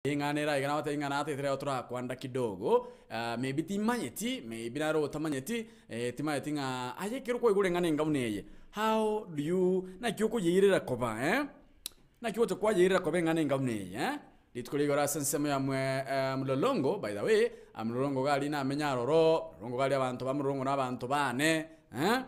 Eng'ana ere aiga nagotebi ng'a natete rero torakwanda kidogo, maybe timanyeti, maybe naro otamanyeti, timanyeti ng'a aye ekero kwaigure eng'ana enga buna eye, how do you naki okoyeirera koba eh? Naki ogocha kwayeirera koba eng'ana enga buna eye eh? Rituko ria igoro ase ensemo ya mwe mlolongo, by the way, mlolongo iga aria namenya aroro, mlolongo iga aria abanto ba mlolongo na abanto bane eh,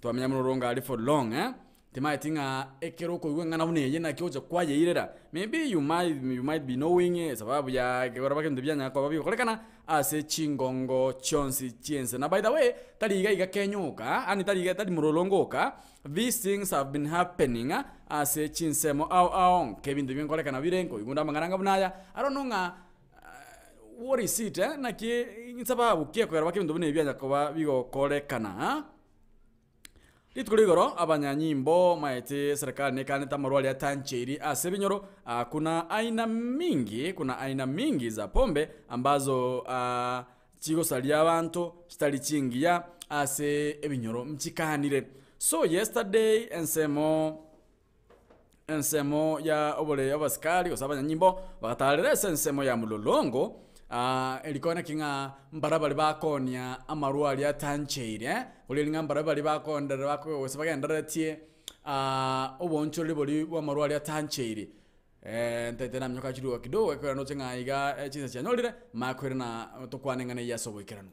twamenya mlolongo aria for long eh. Timaeti ng'a ekero okoigwa eng'ana buna eye naki ogocha kwayeirera, maybe you might, you might be knowing esababu ya ekero ebinto bianyara koba bigokorekana ase chingongo chionsi chi'ense. Na by the way, tari iga iga Kenya oka, yaani tari iga tari morolongo oka, these things have been happening ase chinsemo ao ao, nka ebinto bigokorekana bire, nkoigwa onde amang'ana anga buna aya, I don't know ng'a what is it eh, naki nsababu ki ekogera mpaka ebinto buna ebi bianya koba bigokorekana. Rituko ria igoro abanyanyimbo maete eserekari nekanete amarwa aria atancheiri ase ebinyoro. Ah, kuna aina mingi, kuna aina mingi za pombe ambazo ah, chigosaria abanto chitari chingiya ase ebinyoro nchikanire. So yesterday ensemo ensemo ya obore abasikari gose abanyanyimbo bagatarera ase ensemo ya Mlolongo ah, erikore naki ng'a mbara baria bakonia amarwa aria atancheire, korende ng'a mbara baria bakonderera bako gose bagendereretie oboonchoreri boria bwa amarwa aria atancheire. Ntaete naminyoka chiruga kidogo ekero ndoche ng'a iga chinsa chianyorire, makoirana tokwane ng'a neyio ase oboikeranu.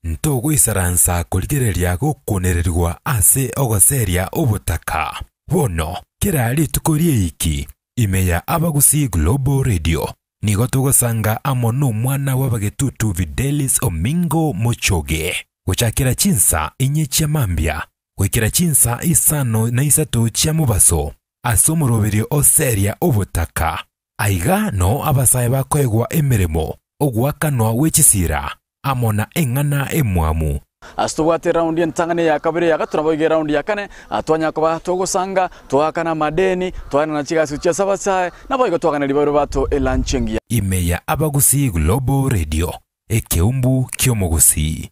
Ntogoisaransa korigereria gokunererigwa ase ogoseria obotaka. Bono, kera rituko ri'eiki, ime ya Abagusii Global Radio, nigo togosanga amo nomwana bw'abagetutu Fidelis Omingo Mochoge, gochakera chinsa inye chia mambia goikera chinsa isano na isato chia mobaso, ase omoroberio o Seria obotaka. Aiga nao abasae bakoegwa emeremo, ogoakanwa gwe chisira, amo na eng'ana emwamu. Ase tobwate eraundi entang'ani, eya kabere, eya gatato, naboigo eraundi ya kane, twanyara koba togosanga, twaakana amadeni, twaenana chigasi gochia ase abasae, naboigo twagana ribairo bato elanchi engiya. Ime ya Abagusii Global Radio, ekeumbu ki'omogusii.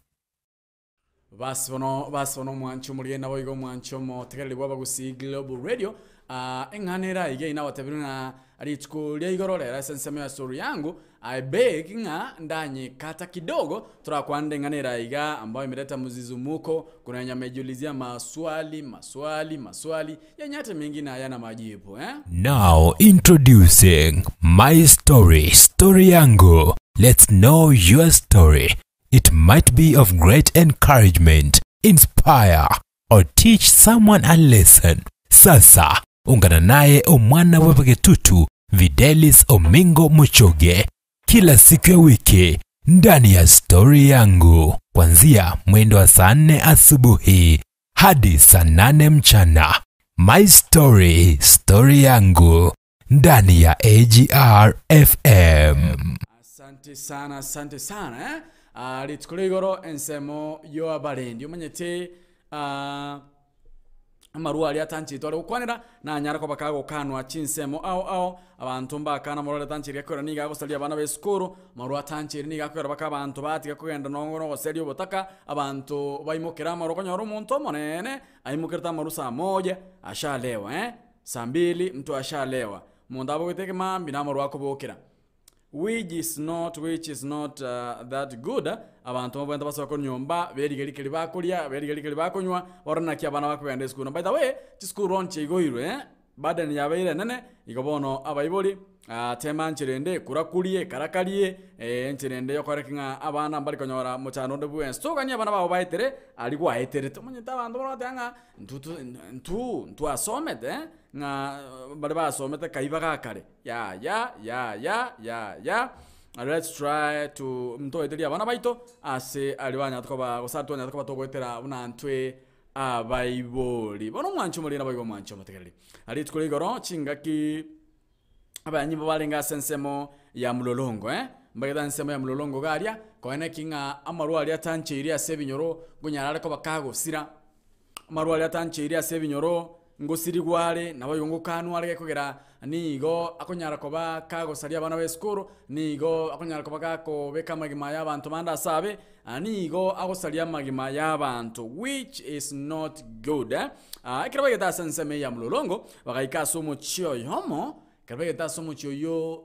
Basi bono, basi bono omwanchi omorigeni naboigo omwanchi omotegereri bw'Abagusii Global Radio, ah, eng'ana ere aiga eyio nagotebirie ng'a rituko ria igoro rero ase ensemo ya story yangu, I beg ng'a ndanyekata kidogo torakwanere eng'ana ere aiga ambayo imeleta mzizumuko, kuna wenye wamejiulizia maswali, maswali, maswali yenye hata mengine hayana majibu eh? Now introducing My Story, Story Yangu. Let's know your story. It might be of great encouragement, inspire, or teach someone a lesson. Sasa ungana naye omwana w'abagetutu Fidelis Omingo Muchoge kila siku ya wiki ndani ya Stori Yangu kuanzia mwendo wa saa nne asubuhi hadi saa nane mchana. My Story, Story Yangu ndani ya AGR FM. Asante sana, asante sana eh? Ah, rituko ria igoro ensemo y'abarendi omanyete ah, amarwa aria atanchete are gokwanera nanyara koba kagokanwa chinsemo ao ao abanto mbakana amarwa aria atanchire gekogera nigo agosaria abana b'esukuru amarwa atanchire nigo akogera baka abanto batiga kogenda nongo na ogoseria obotaka abanto baimokera amarwa okonyora omonto omonene aimokerete amarwa saa moja ashalewa eh, saa mbili mtu ashalewa omonto abogete ekemambia na amarwa akobokera. Which is not which is not that good, abanto mbabwenerete basoe korwa nyomba, berigerie keria bakoria, berigerie keria bakonywa, barore naki abana bakogenda esukuru. Na by the way, chisukuru bono chiaigoirwe eh, burden yabeire enene, igo bono abaibori tema enchera ende, kura kurie, kara karie, enchera ende yokoreka ng'a abana mbari konyora mochando onde bwensi. Toganie abana bago baetere aria gwaeterete, omanyete abanto baragoteba ng'a intwe to intwe ntwasomete eh, ng'a baria basomete kaiba ga kare. Yaya, yaya, yaya, let's try to ntoeterie abana baito ase aria banyarete koba gose aria twanyarete koba togoetera buna ntwe abaibori. Bono omwanchi omoriri naboigo omwanchi omotegereri. Rituko ria igoro chingaki abanyanyimbo barenge ase ensemo ya mlolongo eh, mbagete ase ensemo ya mlolongo iga aria, konya naki ng'a amarwa aria atancheiri ase ebinyoro nkonyara are koba kagosira. Amarwa aria atancheiri ase ebinyoro, ngosirigwa are, naboigo ngokanwa are gekogera nigo akonyara koba kagosaria abana b'esukuru, nigo akonyara koba gakobeka amagima y'abanto bande ase abe, nigo agosaria amagima y'abanto which is not good. Ekero baigete ase ensemo eye ya mlolongo, bagaika ase omochie oyomo, ekero baigete ase omochie oyio.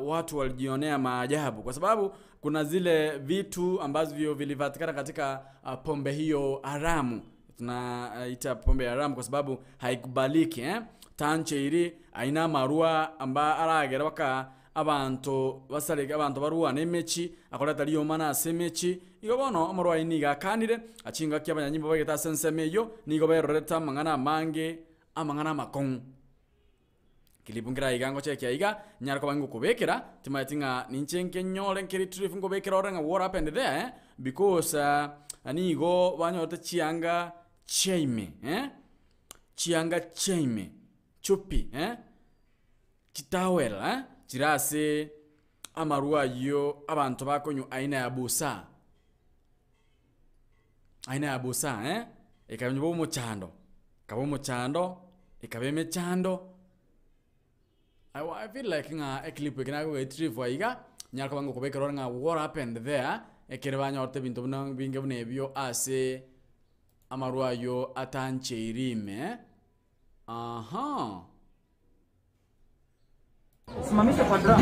watu walijionea maajabu kwa sababu kuna zile vitu ambavyo vilipatikana katika pombe hiyo haramu tunaita pombe haramu kwa sababu haikubaliki eh? Tancheiri aina amarwa amba aragera baka abanto basareke abanto barwane emechi akoreta riomana ase emechi igo bono amarwa aywo nigo akanire achingaki abanyanyimbo baigete ase ensemo eywo nigo berorete amang'ana amange amang'ana amakong'u. Clip nkere aiga ngochekia iga, nyare koba ngokobekera, timanyeti ng'a ninche nkenyore nkeretrieve nkobekera ore ng'a what happened there eh, because nigo banyorete chianga chia ime eh, chianga chia ime, chupi eh, chitowel eh, chire ase amarwa ayio abanto bakonywa aina ya busaa, aina ya busaa eh, ekaba omochando, ekaba omochando, ekaba emechando. I I feel like ng'a eclip eke nagogetrieve aiga, nyare koba ngokobekera ore ng'a what happened there, ekere banyorete ebinto buna binge buna ebio ase amarwa aywo atancheiri ime, aha. Simamisha kwa drum.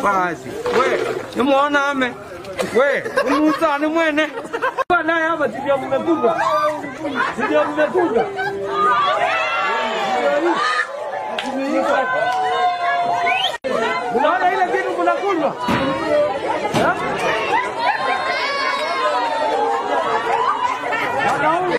Basi we nimuona ame we umusa ni mwene naye hapa sivyo mmekuja, sivyo mmekuja. Unaona ile kitu mnakunywa Eh? Wanaume.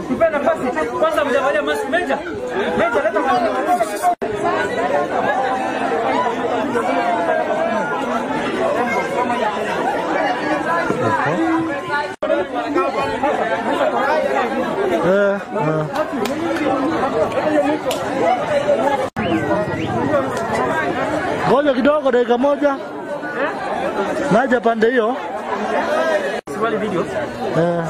Tupe nafasi kwanza, mjavalia mask. Meja, meja, leta mask. Ngoja kidogo, dakika moja. Naja pande hiyo. Swali video. Eh.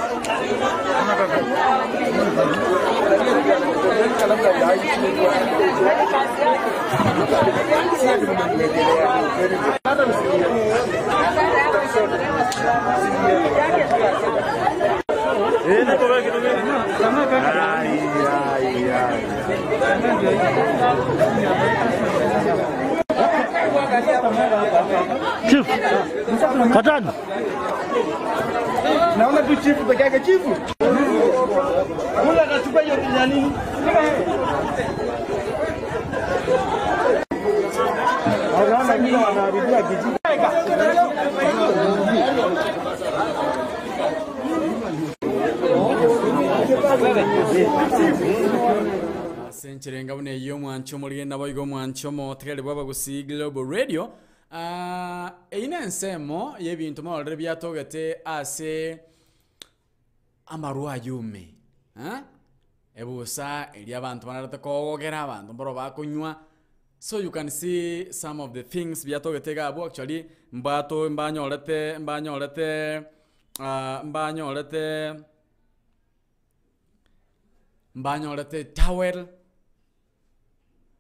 Chief. Katani. Naona tu chifu peke yake, chifu kula atachukua hiyo ya nini? Unaona vile wanaharibia kijiji. Ase encherenga buna eyio omwancho omorigeni naboigo omwancho omotegereri bwa Abagusii Global Radio. Ah, eyio na ensemo ya ebinto mororere biatogete ase amarwa ayio ime, eh, ebusa eria abanto banarete kogogera abanto mbaro bakonywa, so you can see some of the things biatogete iga abwo actually mbato mbanyorete mbanyorete mbanyorete Mbanyorete etowel,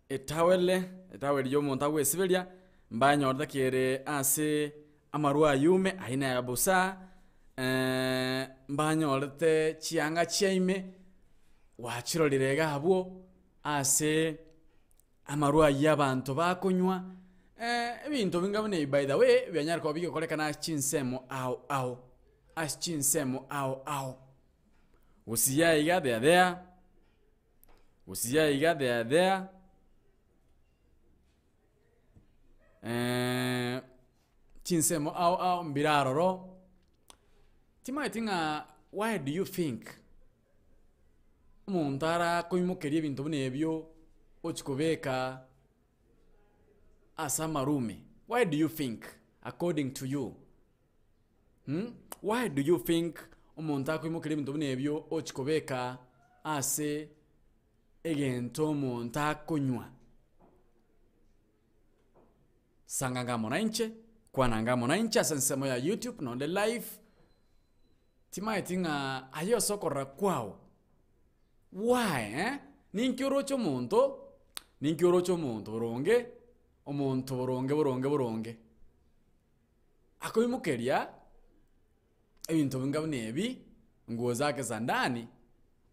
etowel etowel ya omonto agwesiberia, mbanyorete kere ase amarwa aywo ime aina ya busaa, mbanyorete chianga chia ime, gwachirorire iga abwo, ase amarwa aywo abanto bakonywa, ebinto binga buna ebi by the way, bianyare koba bigokorekana ase chinsemo ao ao. ase chinsemo ao ao. Gusii aiga they are there, Gusii aiga they are there, chinsemo ao ao mbire aroro, timanyeti ng'a why do you think omonto arakoimokeria ebinto buna ebio ochia kobeka ase amarume, why do you think according to you? Why do you think omonto akoimokeria ebinto buna ebio ochia kobeka ase egento omonto akonywa? Sanga ng'a amo nainche, kwana ng'a amo nainche ase ensemo ya YouTube nonde live, timanyeti ng'a aye ase okorora kwao, why eh? Ninki oroche omonto, ninki oroche omonto boronge, omonto boronge boronge boronge, akoimokeria ebinto binga buna ebi, nguo zake za ndani,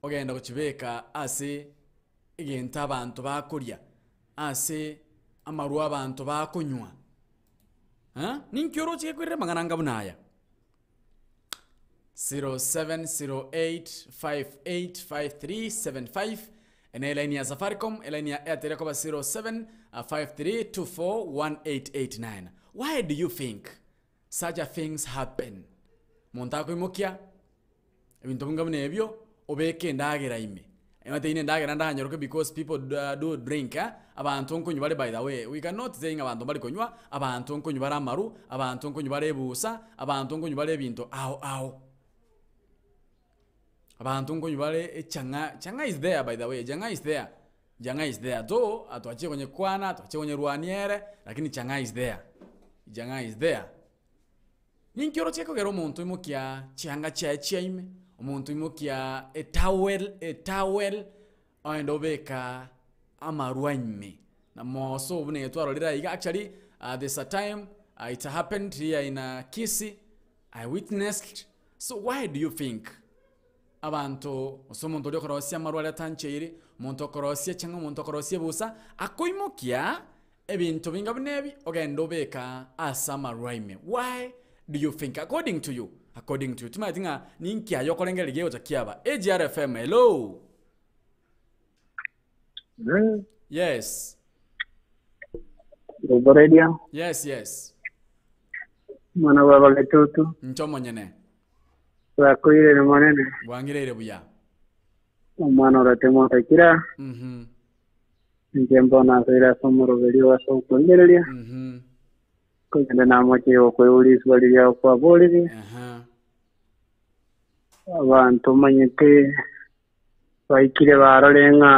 ogenda gochibeka ase egento abanto bakoria, ase amarwa abanto bakonywa eh, ninki oroche gekoirera amang'ana anga buna aya? 0708585375 ene elaini ya Safaricom, elaini ya Airtel ekoba 0753241889. Why do you think such a things happen? Monto akoimokia ebinto binga buna ebio, obeke endagera ime. Omanyete eyio na endagera ndanyeroke because people do drink eh, abanto nkonywa bare by the way, we cannot say ng'a abanto mbari konywa, abanto nkonywa bare amaru, abanto nkonywa bare ebusa, abanto nkonywa bare ebinto ao ao. Abanto nkonywa bare echang'aa, chang'aa is there by the way, chang'aa is there, chang'aa is there though twachire konyekwana, twachire konyerwania ere, lakini chang'aa is there, chang'aa is there. Ninki oroche kogera omonto oimokia chianga chiaye chia ime, omonto oimokia etowel etowel ogenda obeka amarwa ime, na moso buna eye twarorire aiga actually there's a time it happened here in Kisii, I witnessed, so why do you think abanto gose omonto oria okorosia amarwa aria atancheiri, omonto okorosia ching'a omonto okorosia ebusa, akoimokia ebinto binga buna ebi ogende obeka ase amarwa ime. Why do you think according to you, according to you timanyeti ng'a ninki aye okorengereria gegocha kiaba. AGR FM, hello. Yes. Gogoreria Yes, yes. mwana bwa bagetutu Inche omonyene. Twakoirire Omonene, Bwang'ireire buya. omwana oratemwa otakira, Mhm. inche mbono asoire ase omoroberio ase okwengereria, Mhm. korende namochire gokoigwa risuba riria okwaboririe. Aha. Abanto omanyete baikire barore ng'a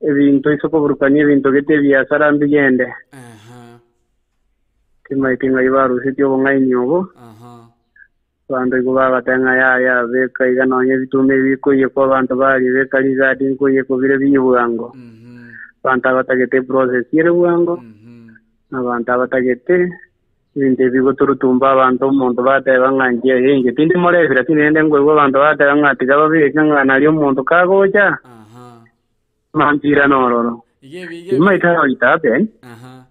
ebinto ase okoburukania ebinto gete ebiasara mbigende. Aha. Timaeti ng'ai barusetie obong'aini obo, Aha. abanto igo bagateba ng'a yaya beka iga nonya ebituma ebi bikoiyekwa abanto baria beka rigadi nkoiyekwa bire biye bwango. Mhm. Abanto abatagete eprocess ere bwango, Mhm. na abanto abatagete ebinto ebi bigoturutumba abanto omonto bateba ng'a inche eh inche tindi morebi lakini rende nkoigwa abanto bateba ng'a tiga babeke ng'a nario omonto kagocha, Aha. mampirane ororo. Iga ebi iga ebi. Timaete how it happen. Aha.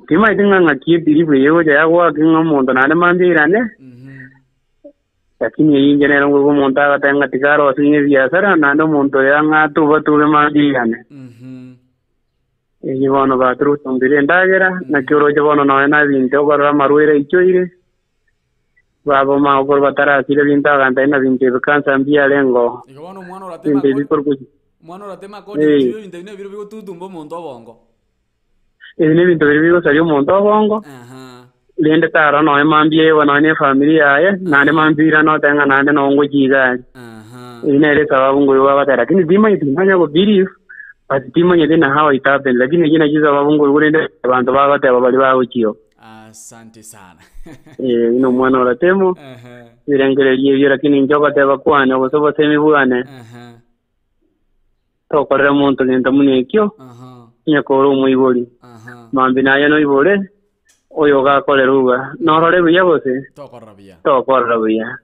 Timaeti ng'a ng'aki ediribu eye egocha yagoaka ng'a omonto naende mambia airane, Mhm. lakini eyio inche nere nkoigwa omonto agateba ng'a tiga arosie ng'a ebiasara naende omonto oyo ang'e atubatube mambia airane. Mhm. Eyio bono baturutumbire endagera, naki oroche bono nonya na ebinto okorora amarwaire aichoire, baboma okorwa batarasire ebinto aganto aye na binto ebi kansa mbiarengeo, Igo bono omwana oratema ebinto ebi akori korwa omwana oratema according to Eh. you ebinto ebi nebiro bigotutumba omonto obongo. Ebi nebinto biria bigosaria omonto obongo, Aha. rende tarora nonya mambia ewe nonya na efamiri yaye, naende mambia irane otebe ng'a naende noo ngochia iga aria. Aha. Eyio nere esababu nkoigwa bagoteba lakini timanyeti timanya go believe, but timanyeti na how it happened, lakini eyio nachio esababu nkoigwa rende abanto bagoteba baria bagochia oo. Asante sana. Eh, buna omwana oratemo, Aha. ebirengererio ebio lakini inche ogoteba kwane gose obosemi bwane, Aha. Tokorera monto gento buna ekio, Aha. onye kore omoibori. Aha. Mambia naye noibore, oyo ogakorera uga. Norore buya gose? Tokorora buya. Tokorora buya.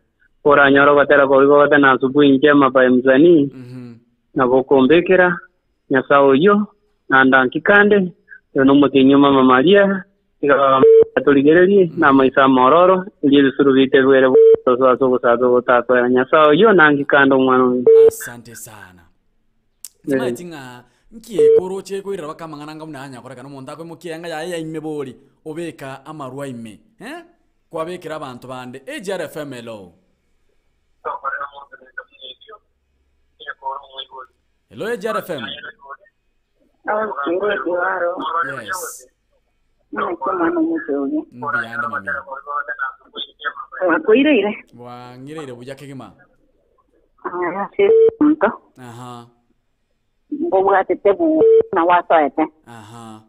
Oranyore ogotera koria gogoteba na asubuhi njema by msanii, Mhm. nabo okombekera, Nyasae oyio, naende anki kande, oyo nomotienyi o mama Maria, tiga baba. Torigererie namaiso amororo, erio ebisuru biaito bigere gotosoa ase ogosacha ogotasoera Nyasae oyio, nanki kande omwana ominto. Asante sana. Timaeti ng'a nki ekoroche ekoirera baka amang'ana anga buna aya nyakorekana omonto akoimokia eyanga yaye ya ime bori obeka amarwa ime eh? Kwabekera abanto bande AGR FM hello. Hello AGR FM. Yes. Naki omwana omochie oyo. Mbuyande mami. Bwakoireire. Bwang'ireire buya kegima. Aya ase omonto. Aha. Ngobwatete buna gwasoete. Aha.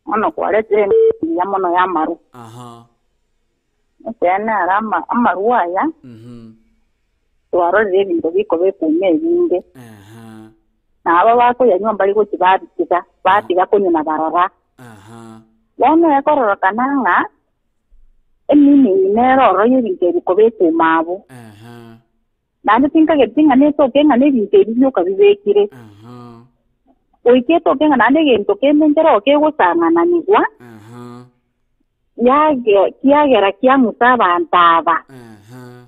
Bono kwaretire embuya mono y'amaru. Aha. Ekeene are ama amaru aya. Mhm. Twarorire ebinto bikoba ekuuma ebinge. Aha. Na aba bakoyanywa mbari gochia babitiga, batiga konywa na barora. Aha. Bono ekororokana ng'a emeaning nere ororo y'ebinto ebi koba ekuuma abwo. Aha. Naende tinkageti ng'a netoke ng'a nebinto ebi bioka bibekire. Aha. Goika etoke ng'a naende egento kende nkeroo kegosang'ananigwa, Aha. yage kiagera kiang'usa abanto aba. Aha.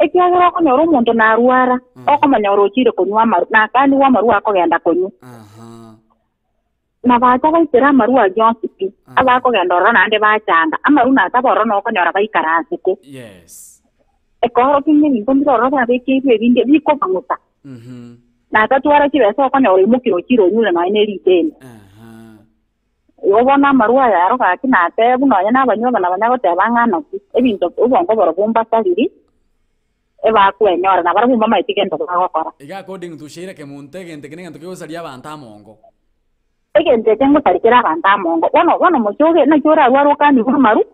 Ekiagera okonyora omonto narwara, okomonyora ochire konywa amaru, nakanigwe amaru akogenda konywa. Aha. Na bacha baitera amaru aria onsi pi, abakogenda ororo naende bachanga, amaru nataba ororo nokonyora baikaransete. Yes. Ekorokia ng'a ebinto mbire ororo babekeirwe ebinde bikobang'usa. Mhm. Natatwara chibesa okonyora oimokire ochire onyure nonya ne riteni. Aha. Igo bono amarwa aya aro gaki nateebwa nonya nabanywa aba nabanya goteba ng'a naki, ebinto obongo borobwo mbasariri, ebakwenyora, na barabwo mbamaeti gento bagokora. Iga according to Sheila Kemunto egento eke negento kegosaria abanto amongo. Egento eke ngosari kere abanto amongo. Bono bono mochie oge naki orarware okanigwe amaru,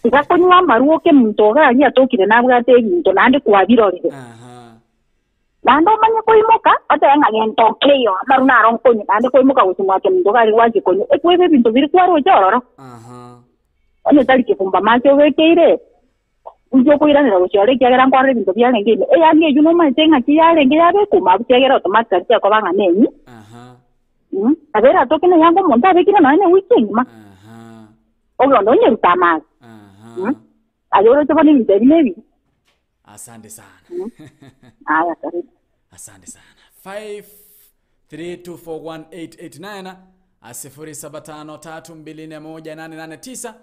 tiga konywa amaru oke monto iga aria atokire nabwate ebinto naende kwabirorire. Aha. Naende omanye koimoka, otebe ng'a gento nkeiyo, amaru naro nkonywa, naende koimoka gochia mwake monto iga aria gwachia konywa, ekwebe ebinto biria kwaroche ororo. Aha. Onye tari kefumba mache obekeire, inki okoiranera gochia ore ekiagera nkwarora ebinto biarenge ime. Eyanga eyio nomanyete ng'aki yarenge yabekwa ime abwo kiagera automatically tekoba ng'a nenyi. Aha. Nabo eratoke neyanga omonto abekire nonya ne ewiki engima, Aha. ogonde onyeruta amache. Aha. Aye oroche bono ebinto ebi nebiya. Asante sana. Aya karibu. Asante sana. 5324189 0753241889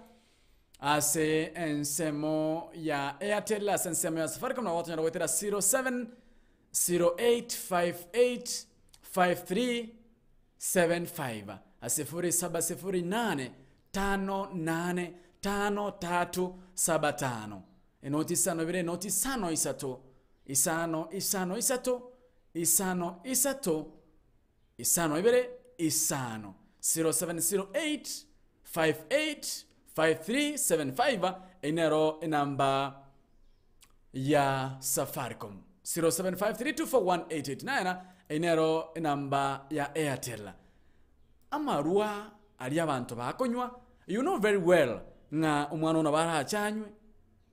ase ensemo ya Airtel ase ensemo ya Safaricom nabo tonyara goetera 0708585375 0708585375 enoti isano ibere enoti isano isato isano isano isato isano isato isano ibere isano 0708 58 5375 enero enamba ya Safaricom 0753241889 enero enamba ya Airtel amarwa aria abanto bakonywa you know very well ng'a omwana ono barachanywe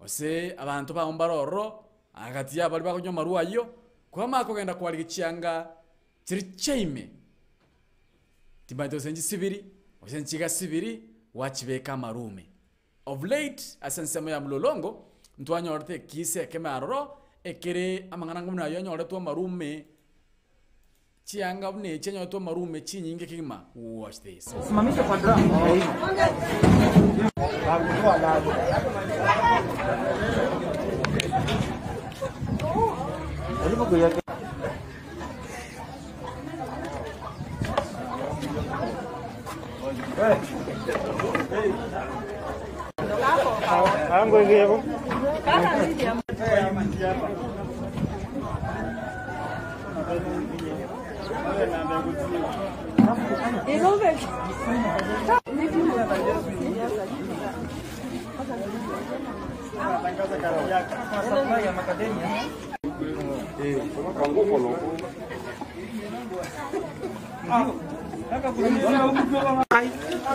gose abanto bao mbare ororo agati ya baria bakonywa amarwa ayio kwamanya kogenda kwarigia chianga chiri chiaime timanyete gose nchisibiri gose nchigasibiri gwachibeka amarume. Of late ase ensemo ya mlolongo ntwanyorete ekisa ekeme aroro ekere amang'ana buna ayio anyoretwe amarume chianga buna echi anyoretwe amarume chinyinge kegima watch this. Simamisha kwa drum.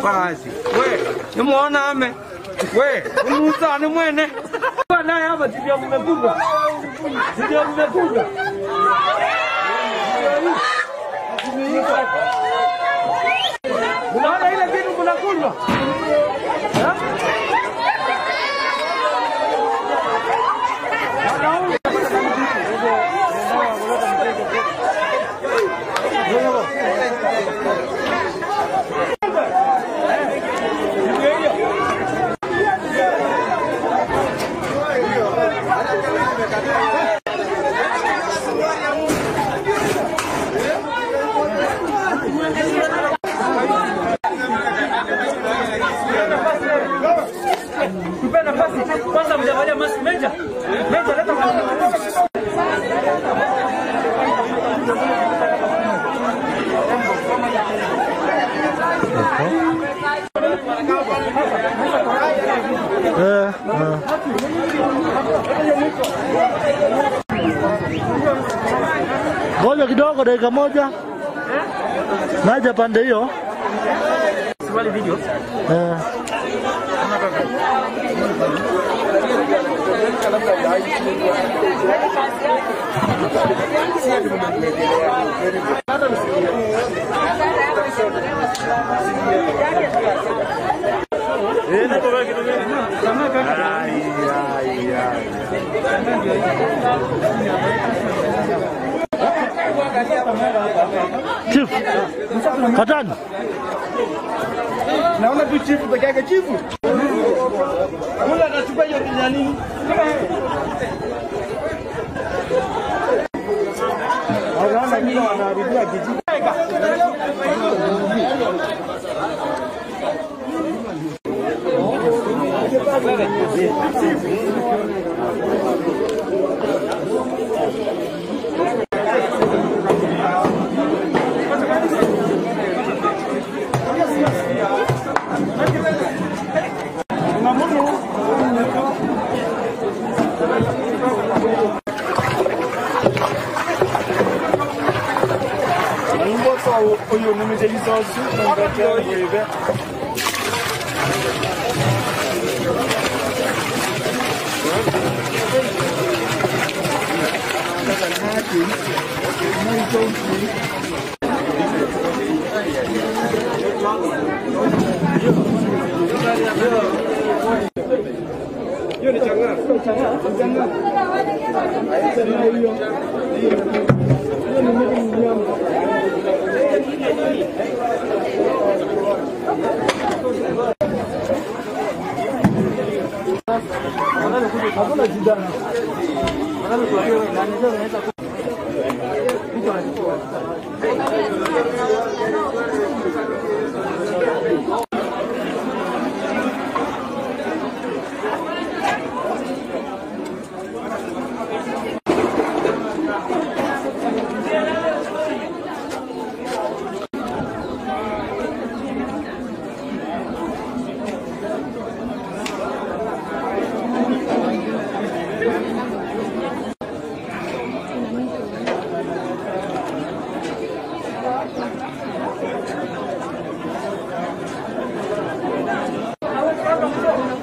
Basi we nimuona ame we umusani mwene naye hapa sivyo mmekuja sivyo mmekuja Unaona ile kitu Mnakunywa? Tupe nafasi kwanza, mjavalia mask. Meja, meja, leta mask. Eh, eh. Ngoja kidogo, dakika moja. Naja pande hiyo. Swali videos. Eh. Chief. Katani. Naona tu chifu peke yake, chifu. Ule atachukua hiyo ya nini? Wanaona vile wanaharibia kijiji.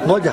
Ngoja.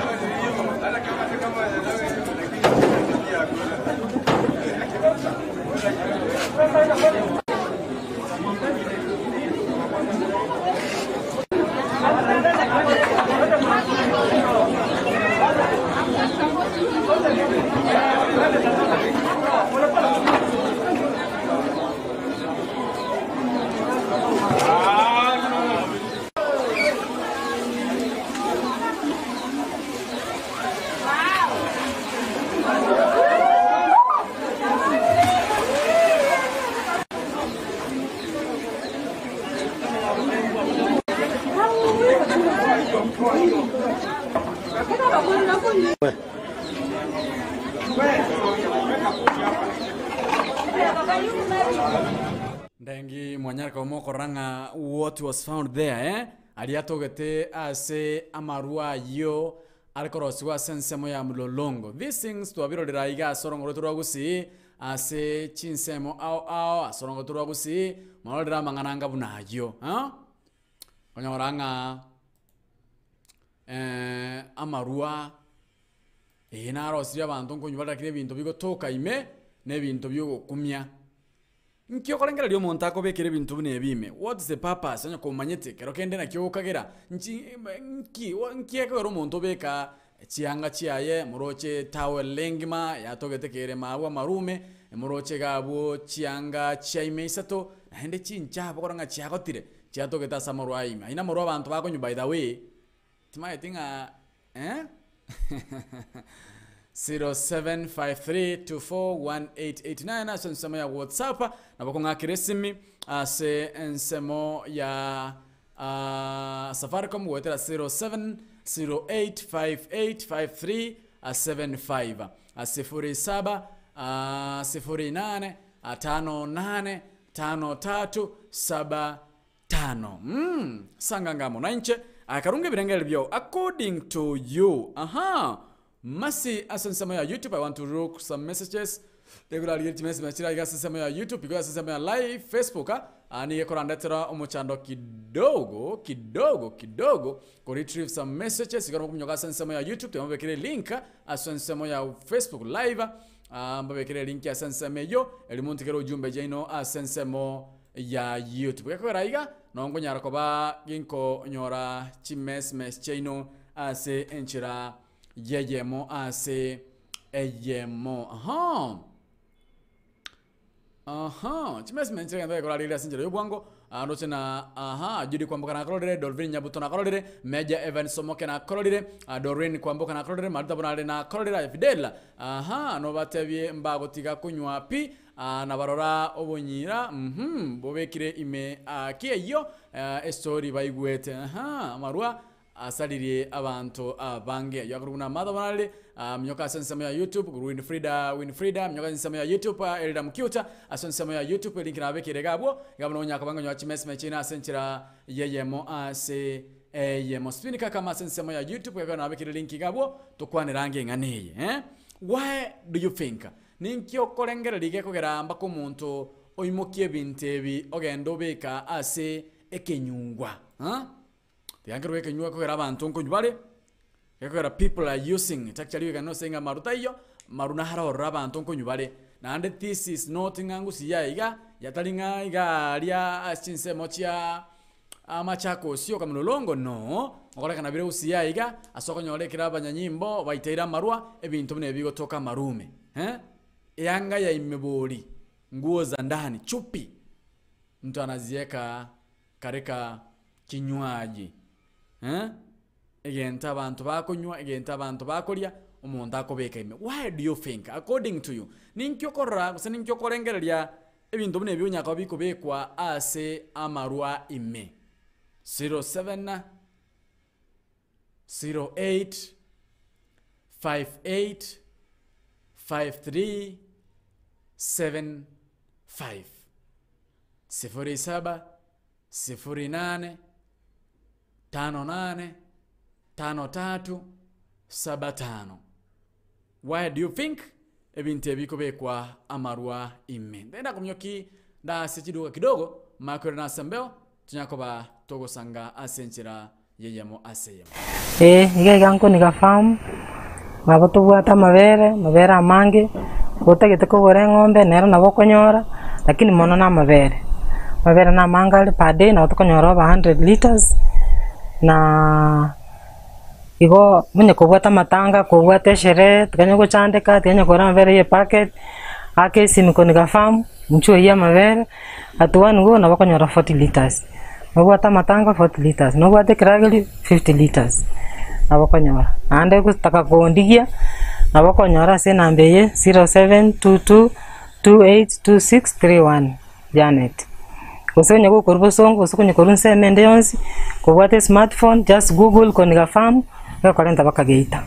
Ndengi mwanyaraka omokorora ng'a what was found there eh? Aria atogete ase amarwa ayio arikorosiwa ase ensemo ya mlolongo. These things twabirorera iga ase orongoro torwa gusii ase chinsemo ao ao ase orongoro torwa gusii mwarorera amang'ana anga buna ayio eh? Okonyora ng'a amarwa eye narosirie abanto nkonywa bare lakini ebinto bigotoka ime na ebinto biogokumia. Nki okorengereria omonto akobekera ebinto buna ebi ime? What is the purpose onye komanyete kero kende naki ogokagera nchi nki nki ekogera omonto obeka chianga chiaye moroche towel engima yatogete kere maabwo amarume, moroche iga abwo chianga chia ime isato, naende chinchafu okora ng'a chiagotire chiatogete ase amarwa aya ime. Ayio namarwa abanto bakonywa by the way, timanyeti ng'a eh 0753241889 ase ensemo ya WhatsApp nabo kong'akera esimi ase ensemo ya Safaricom goetera 0708585375 07 08 58 53 75 mm sanganga amo nainche akarunga ebirengererio biao according to you aha Mercy ase ensemo ya YouTube I want to look some messages Regularly chimessage chire iga ase ensemo ya YouTube igo ase ensemo ya live Facebook ah nigo ekorandetera omochando kidogo kidogo kidogo ko retrieve some messages igo nabo ase ensemo ya YouTube tiga mbabekere link ase ensemo ya Facebook live ah mbabekere link ase ensemo eyio erio montigere ujumbe chiaino ase ensemo ya YouTube. Gekogera iga nabo nkonyara koba ginkonyora chimesmes chiaino ase enchera y'eyemo ase eyemo. Aha. Aha. Chimesmes nchire gento gekorarigereria ase enchera y'obwango ah, ndoche na aha Judy Kwamboka nakororire, Dolphine Nyabuto nakororire, Major Evan Somoke nakororire, ah, Doreen Kwamboka nakororire, Martha Bonare nakororire, aye Fidel aha nobatebie mbagotiga konywa pi Ah, nabarora obonyira uhum, bobekire ime ah, ki eyio ah, estori baigwete aha, amarwa asaririe abanto abange ayio akorwa buna Martha Bonareri ah, minyoka ase ensemo ya YouTube Winfrida Winfrida minyoka ase ensemo ya YouTube ah, Elda Mukyuta ase ensemo ya YouTube elink nabekire iga abwo iga buna onya koba ngonyoa chimesime chiaino ase enchera yeyemo ase eyemo Spin Kakama ase ensemo ya YouTube iga nabekire link iga abwo tokwanere ange eng'ana eye eh why do you think Ninki okorengereria gekogera mpaka omonto oimokie ebinto ebi ogende obeka ase ekenyugwa? Huh? Tiga nkerwe ekenyugwa gekogera abanto nkonywa bare, gekogera people are using it actually we cannot say ng'a maru taiyo, maru naro ororo abanto nkonywa bare. Naende this is not ng'a ngusi yaye iga, yatari ng'a iga aria ase chinsemo chia Machakos yoka mlolongo no okorekana bire gusii aiga ase okonyora ekero abanyanyimbo baiteire amarwa ebinto buna ebi bigotoka amarume eh eanga ya ime bori nguo za ndani chupi mtu anazieka kareka kinywaji eh egento abanto bakonywa egento abanto bakoria omonto akobeka ime why do you think according to you ninki okorora gose ninki okorengereria Ebinto buna ebi onye koba bikobekwa ase amarwa ime, 07 08 58 53 75, 07 08 58 53 75. Why do you think ebinto ebi bikobekwa amarwa ime? Ndenda kominyoki ndase chiduka kidogo makwere nase embeo tonya koba togosanga ase enchera yeyemo ase eyemo. Ee, iga iga nkoniga farm, nabo tobwate amabere, amabere amange, otagete kogora eng'ombe nero nabo okonyora, lakini mono na amabere. Amabere na amange are per day nabo tokonyora over hundred litres, naaa. Igo onye kobwate amatanga, kobwate esherehe, tikanya gochandeka, tikanya kogora amabere ya epacket, aka esimi koniga farm, inchuo oyie amabere, at one go nabo okonyora 40 litres. Nobwate amatanga 40 litres, nobwate ekeragerio 50 litres, nabo okonyora. Naende gotaka kondigia, nabo okonyora ase enamba eye 0722282631. Janet. Gose onye gokorwa bosongo gose onye korwa ensemo ende yonsi, kobwate esmartphone, just google Koniga farm, egokorenta mpaka geita.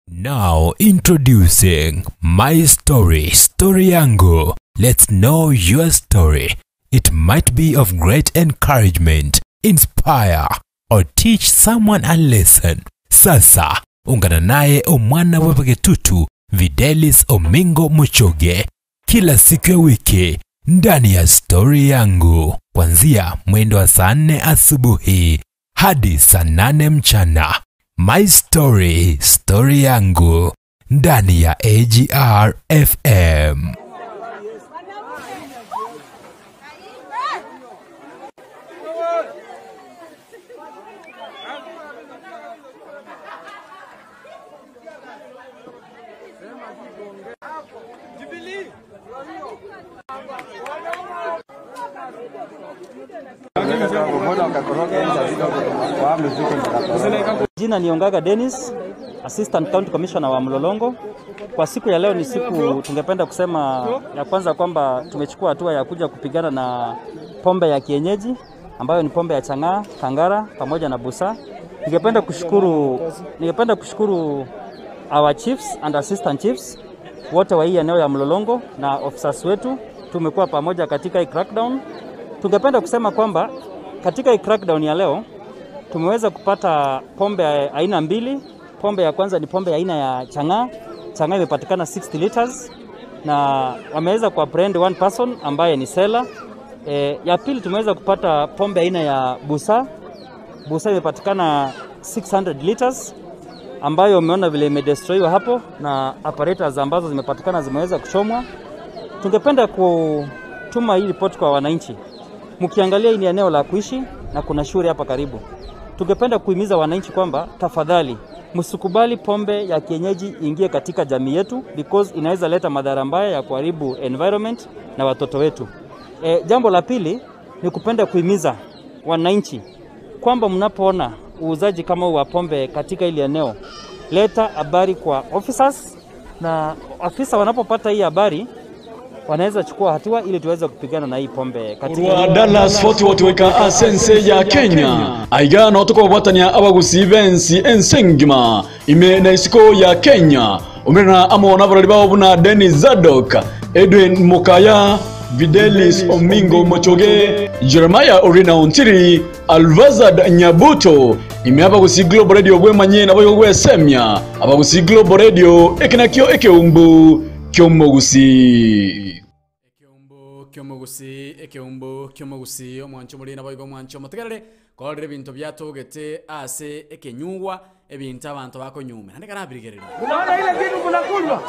Now introducing My Story, Story Yangu. Let's know your story. It might be of great encouragement, inspire, or teach someone a lesson. Sasa ungana naye omwana wa Bagetutu Videlis Omingo Muchoge kila siku ya wiki ndani ya Stori Yangu kuanzia mwendo wa saa nne asubuhi hadi saa nane mchana. My Story, Stori Yangu ndani ya AGR FM. Jina ni Ongaga Dennis, Assistant County Commissioner wa Mlolongo. Kwa siku ya leo ni siku tungependa kusema ya kwanza kwamba tumechukua hatua ya kuja kupigana na pombe ya kienyeji ambayo ni pombe ya chang'aa, kangara pamoja na busaa. Ningependa kushukuru, ningependa kushukuru our chiefs and assistant chiefs wote wa hii eneo ya Mlolongo na officers wetu, tumekuwa pamoja katika hii crackdown. Tungependa kusema kwamba katika hii crackdown ya leo tumeweza kupata pombe ya aina mbili. Pombe ya kwanza ni pombe ya aina ya chang'aa. Chang'aa imepatikana 60 liters na wameweza kuapprehend one person ambaye ni seller. E, ya pili tumeweza kupata pombe aina ya busaa. Busaa imepatikana 600 liters ambayo umeona vile imedestroyiwa hapo na apparatus ambazo zimepatikana zimeweza kuchomwa. Tungependa kutuma hii ripoti kwa wananchi. Mkiangalia hii ni eneo la kuishi na kuna shule hapa karibu. Tungependa kuhimiza wananchi kwamba tafadhali msikubali pombe ya kienyeji ingie katika jamii yetu because inaweza leta madhara mbaya ya kuharibu environment na watoto wetu. E, jambo la pili ni kupenda kuhimiza wananchi kwamba mnapoona uuzaji kama huu wa pombe katika hili eneo, leta habari kwa officers, na afisa wanapopata hii habari wanaweza chukua hatua ili tuweze kupigana na hii pombe katika Rwa Dallas Fort Worth weka asense ya Kenya aiga no tukobwatania abagusi bensi ensengima ime na isiko ya Kenya umirana amona abarori bao buna Dennis Zadok Edwin Mukaya Videlis Omingo Mochoge Jeremiah Orina Ontiri Alvazad Nyabuto ime abagusi Global Radio bwemanye nabo yogwesemya abagusi Global Radio ekinakio ekeumbu kyomogusi. Kyomogusi ekeumbu kyomogusi omwancho muri nabo igo omwancho motegerere korere ebinto byatogete ase ekenyugwa ebinto abanto bakonyume naende karabirigereria. Unaona ile kitu mnakunywa?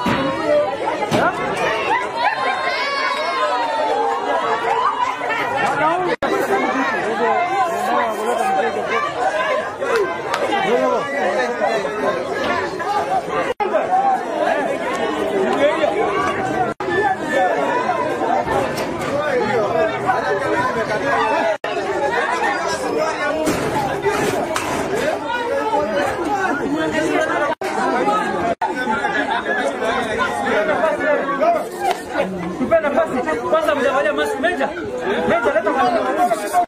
Tupe nafasi kwanza, mjavalia mask. Meja, meja, leta mask.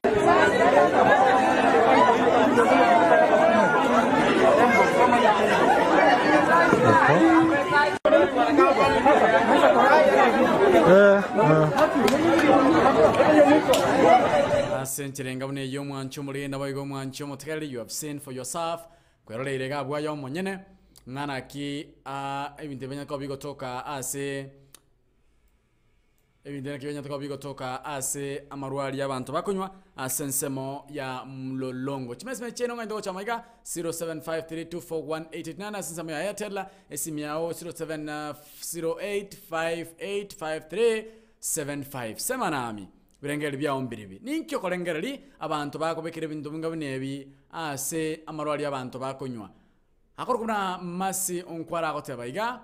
Ase nchirenga buna eywo omwancho omori nabo igo omwancho omotegereri, you have seen for yourself kweroreire iga abwaye omonyene ng'anaki ah, ebinto ebinyaka bigotoka ase ebinto naki binyaka bigotoka ase amarwari abantu bakonywa ase ensemo ya Mlolongo chimesime cheno ng'ainte gocha maiga 0753241889 ase ensemo ya Airtel esimu yao 0708585375 sema nami birengeri byao mbiribi ninkio korengereri abantu bakobekera ebinto binga buna ebi ase amarwari abantu bakonywa akoro kuna masi onkwara agoteba iga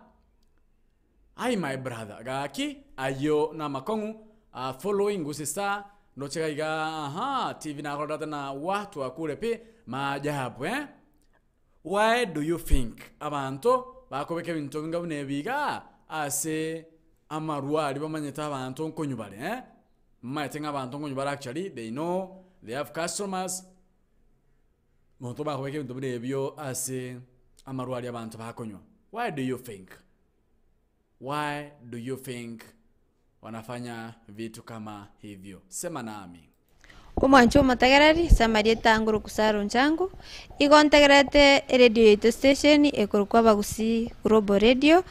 ai my brother gaki ayo na makongu following gusista ndochega iga aha tv nakororata na watu akure pi maajabu eh why do you think abantu bakobeka ebinto binga buna ebi iga ase amarwari bamanyete abantu nkonywa bare eh maete ng'a abantu nkonywa bare actually they know they have customers monto bakobeka ebinto buna ebyo ase amarwari abantu bakonywa. Why do you think, why do you think wanafanya vitu kama hivyo? Sema nami. Omwancho omotegereri samaria etangoro kusaro nchangu igo ntegerete eradio yaitu station ekorokwa abagusi Global Radio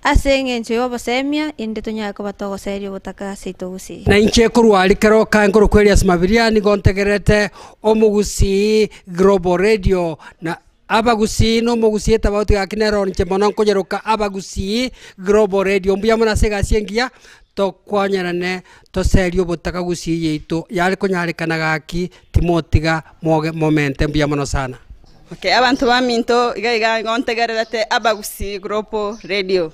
ase eng'encho ya obosemia inde tonyare koba togoseria obotaka ase itogusi. Na inche korwari keroka nkoro kwerias mabiria nigo ntegerete omogusi Global Radio na abagusi no omogusi etabauti gaki nero inche mono nkonyeroka abagusi Global Radio mbuya mono ase egasi engiya tokwanyerane toserie obotaka gusii yaito yare konyarekana gaki timotiga moge momente mbuya mono sana. Okay, abantu baminto iga iga igo ntegererete abagusi Global Radio.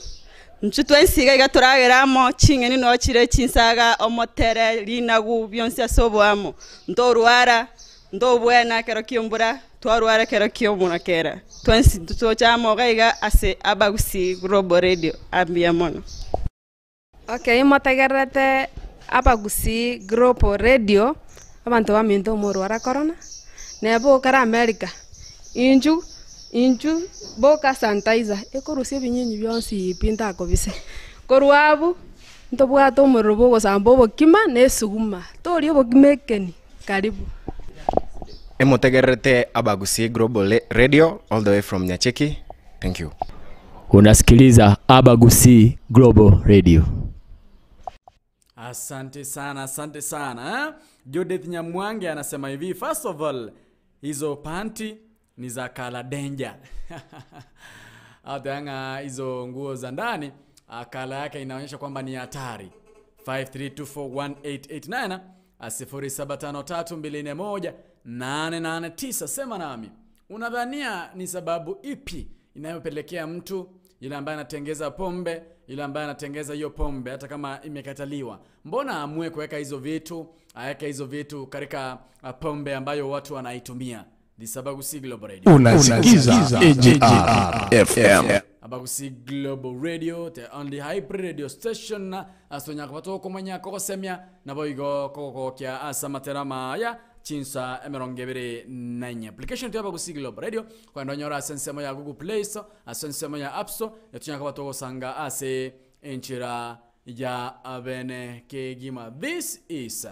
Intwe twensi iga iga toragere amo, ching'eni noo chire chinsaga, omotere, rinagu, bionsi ase oboamo. Ntorwara, ntobwena ekero ki'embura, twarwara ekero ki'omorakera. Twensi intwe tocha amo iga iga ase Abagusii Global Radio. Mbuya mono. Okay, motegererete Abagusii Global Radio, abanto baminto omorwara korona, neba okare America, inchu inchu boka sanitizer, ekorusia ebinyinyi bionsi pi ntakobise. Korwa abwo, ntobwate omorero bwa ogosamba obokima na esuguma, toria obokima ekeni, karibu. Emotegererete Abagusii Global Radio all the way from Nyacheki. Thank you. Unasikiliza Abagusii Global Radio. Asante sana, asante sana eh? Judith Nyamwange anasema hivi, first of all, hizo panti ni za kala danger. Atanga hizo nguo za ndani ah, kala yake inaonyesha kwamba ni hatari. 53241889 0753241889 sema nami, unadhania ni sababu ipi inayopelekea mtu yule ambaye anatengeza pombe, yule ambaye anatengeza hiyo pombe hata kama imekataliwa, mbona aamue kuweka hizo vitu, aweke hizo vitu katika ah, pombe ambayo watu wanaitumia? This is Abagusi Global Radio. Unasikiza AGR FM. Abagusi Global Radio, the only hybrid radio station asonya kubato kumanya kogosemia nabo igo kogokia asa matera maya chinsa emerongo ebere na enye application tu Abagusi Global Radio kwenda onyora ase ensemo ya Google Play Store ase ensemo ya App Store yatunya kubato gosanga ase enchera ya abene kegima. This is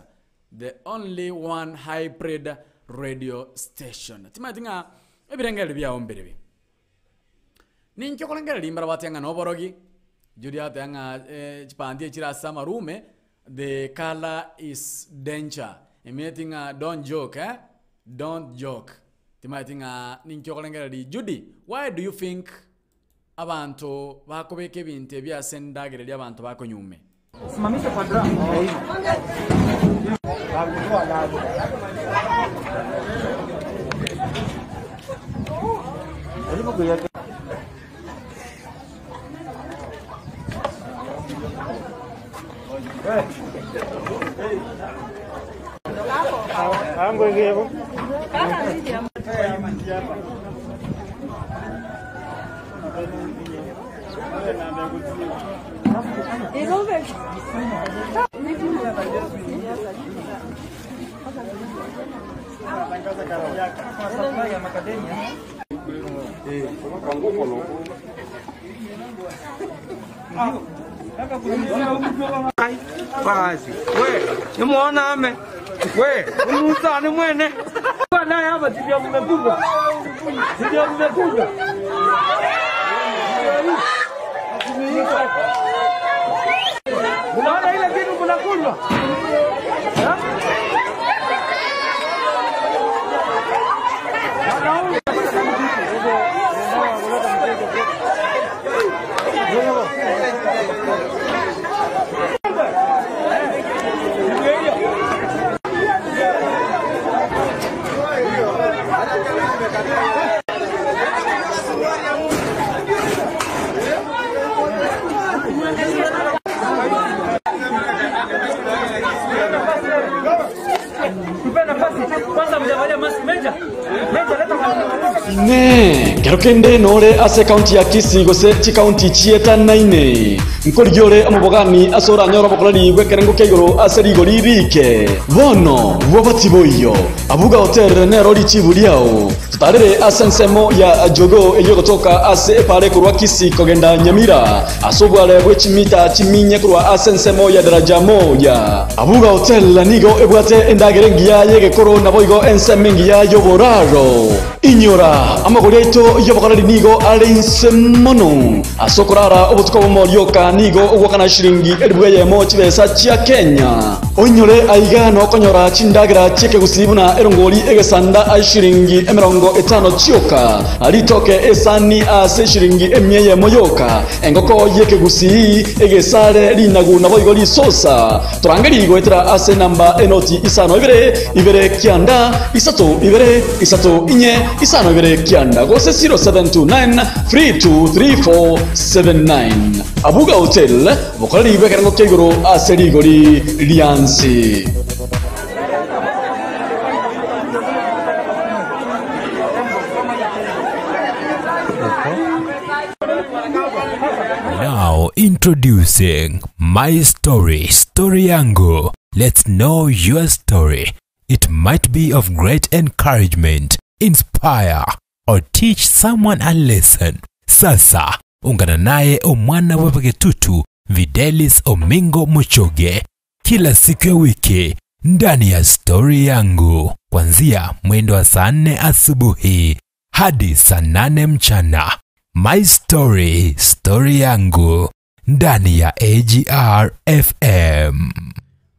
the only one hybrid radio station. Timaeti ng'a ebirengeri biao mbiribi ninki okorengereria rimbara batia ng'a noborogi Judy atea ng'a eh, chipandi echire ase amarume the color is danger emeti ng'a don't joke eh? Don't joke timaeti ng'a ninki okorengereria Judy why do you think abanto bakobeka ebinto ebi ase endagera eria abanto bakonywa ime? Basi we nimuona ame we umusani mwene naye hapa sivyo mmekuja sivyo mmekuja unaona ile kitu mnakunywa Ne, kero kende nore ase kaunti ya Kisii gose chikaunti chietanaine nkorigia ore omobogani ase oranyora obokoreri bwa ekerengo kia igoro ase rigori rike bono bwabati boiyo abuga hotel nero richibu riao tutarire ase ensemo ya jogo eyo gotoka ase epare korwa Kisii kogenda Nyamira ase obware bwe chimita chiminye korwa ase ensemo ya daraja moja abuga hotel nigo ebwate endagera engiya yegekoro nabo igo ensemo engiya y'oboraro inyora amagori aito y'obokoreri nigo are inse mono ase okorara obotuko bw'omorioka nigo ogwakana shilingi elifu eyemo chibesa chia Kenya. Oinyore aiga nokonyora chindagera chiekegusii buna erongori egesanda ase shilingi emerongo etano chioka, ritoke esani ase shilingi emia eyemo yoka, engoko yekegusii, egesare, rinagu naboigo risosa. Torangerie goetera ase enamba enoti isano ibere, ibere kianda, isato ibere, isato inye, isano ibere kianda gose 0729 323479. Abuga Hotel, bokoreri bw'ekerengo kia igoro ase rigori riansi. Now introducing My Story, Story Yangu. Let's know your story. It might be of great encouragement, inspire, or teach someone a lesson. Sasa ungana naye omwana wa Paketutu Videlis Omingo Muchoge kila siku ya wiki ndani ya Stori Yangu kuanzia mwendo wa saa nne asubuhi hadi saa nane mchana. My Story, Story Yangu ndani ya AGR FM.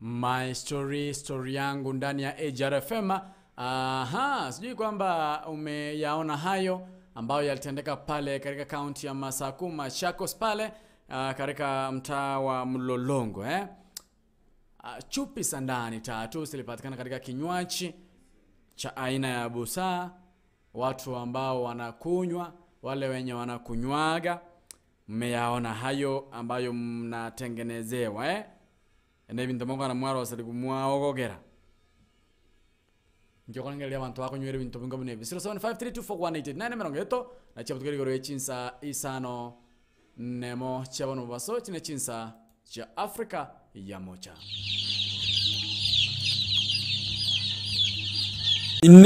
My story story yangu ndani ya AGRFM. Aha, sijui kwamba umeyaona hayo ambayo yalitendeka pale katika kaunti ya Masaku Machakos pale katika mtaa wa Mlolongo eh? Chupi za ndani tatu zilipatikana katika kinywaji cha aina ya busaa. Watu ambao wanakunywa, wale wenye wanakunywaga, mmeyaona hayo ambayo mnatengenezewa eh? Ene ebinto mokwana mwaroseri mwaogogera nkiokorengereria abanto bakonywera ebinto binga buna ebi 0753241889 emerongo eto na chiabutukeri igoro ya chinsa isano nemo chiabana obobaso chine chinsa chia Africa ya mocha. Ine